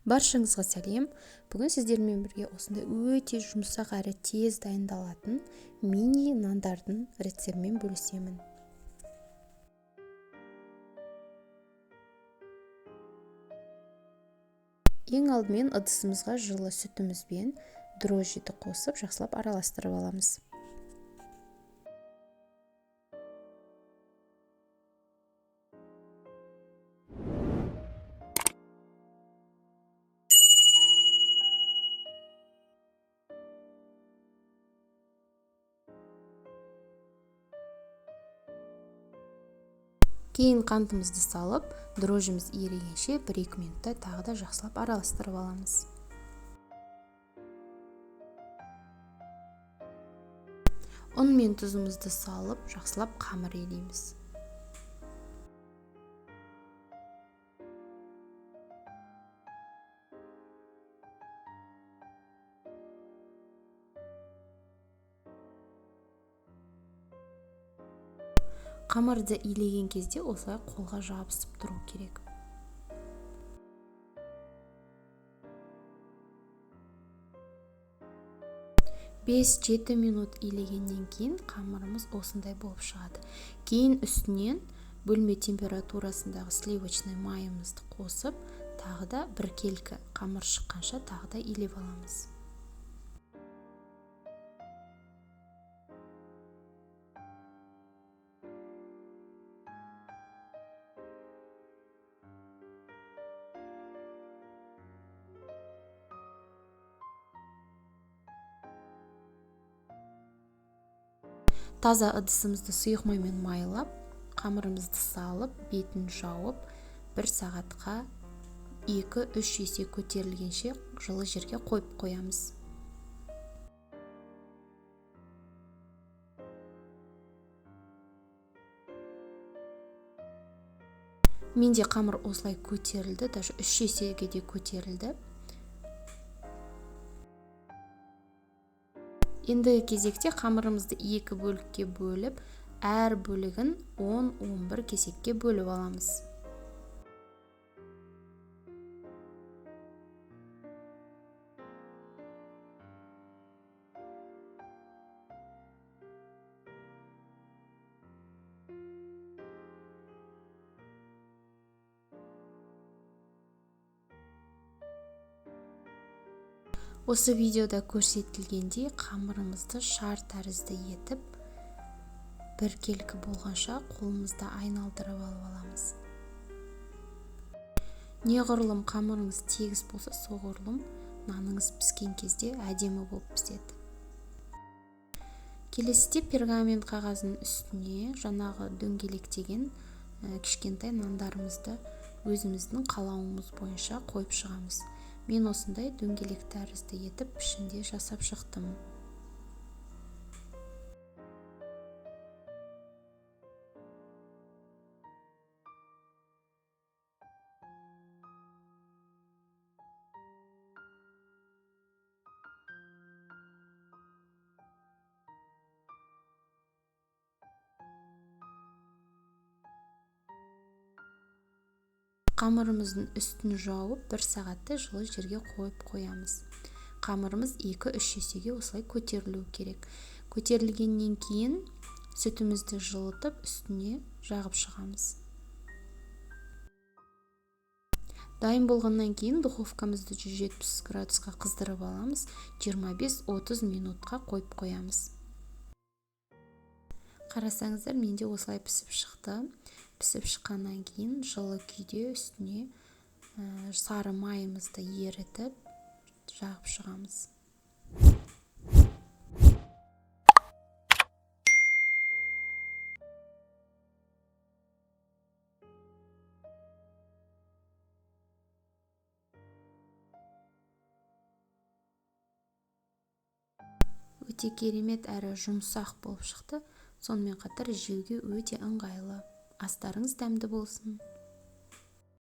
Баршаңызға сәлем. Бүгін сіздермен бірге осындай өте жұмсақ әрі тез дайындалатын мини нандардың рецептімен бөлісемін. Ең алдымен ыдысымызға жылы сүтімізбен дрожжиді қосып жақсылап араластырып аламыз. Кейін қантымызды салып, дрожжіміз ерігенше 1-2 минутта тағы да жақсылап араластырып аламыз. Ұн мен тұзымызды салып, жақсылап қамыр илейміз. Қамырды илеген кезде осылай қолға жабысып тұру керек. 5-7 минут илегеннен кейін қамырымыз осындай болып шығады. Кейін үстінен бөлме температурасындағы сливочный майымызды қосып, тағы да біркелкі қамыр шыққанша тағы да илеп аламыз. Таза ыдысымызды сұйық маймен майлап, қамырымызды салып, бетін жауып, 1 сағатқа 2-3 есе көтерілгенше жылы жерге қойып қоямыз. Менде қамыр осылай көтерілді, даже 3 есеге де көтерілді. Ендігі кезекте қамырымызды 2 бөлікке бөліп, әр бөлігін 10-11 кесекке бөліп аламыз. Осы видеода көрсетілгендей қамырымызды шар тәрізді етіп, біркелкі болғанша қолымызда айналдырып алып аламыз. Неғұрлым қамырыңыз тегіс болса, соғұрлым наныңыз піскен кезде әдемі болып піседі. Келесіде пергамент қағазының үстіне жаңағы дөңгелектеген кішкентай нандарымызды өзіміздің қалауымыз бойынша қойып шығамыз. Мен осындай дөңгелек тәрізді етіп пішінде жасап шықтым. Қамырымыздың үстін жауып, 1 сағаттай жылы жерге қойып қоямыз. Қамырымыз 2-3 есеге осылай көтерілу керек. Көтерілгеннен кейін сүтімізді жылытып, үстіне жағып шығамыз. Дайын болғаннан кейін духовкамызды 170 градусқа қыздырып аламыз. 25-30 минутқа қойып қоямыз. Қарасаңыздар, менде осылай пісіп шықты. Пісіп шыққаннан кейін жылы күйде үстіне сары майымызды ерітіп жағып шығамыз. Өте керемет әрі жұмсақ болып шықты. Сонымен қатар жеуге өте ыңғайлы. Астарыңыз дәмді болсын.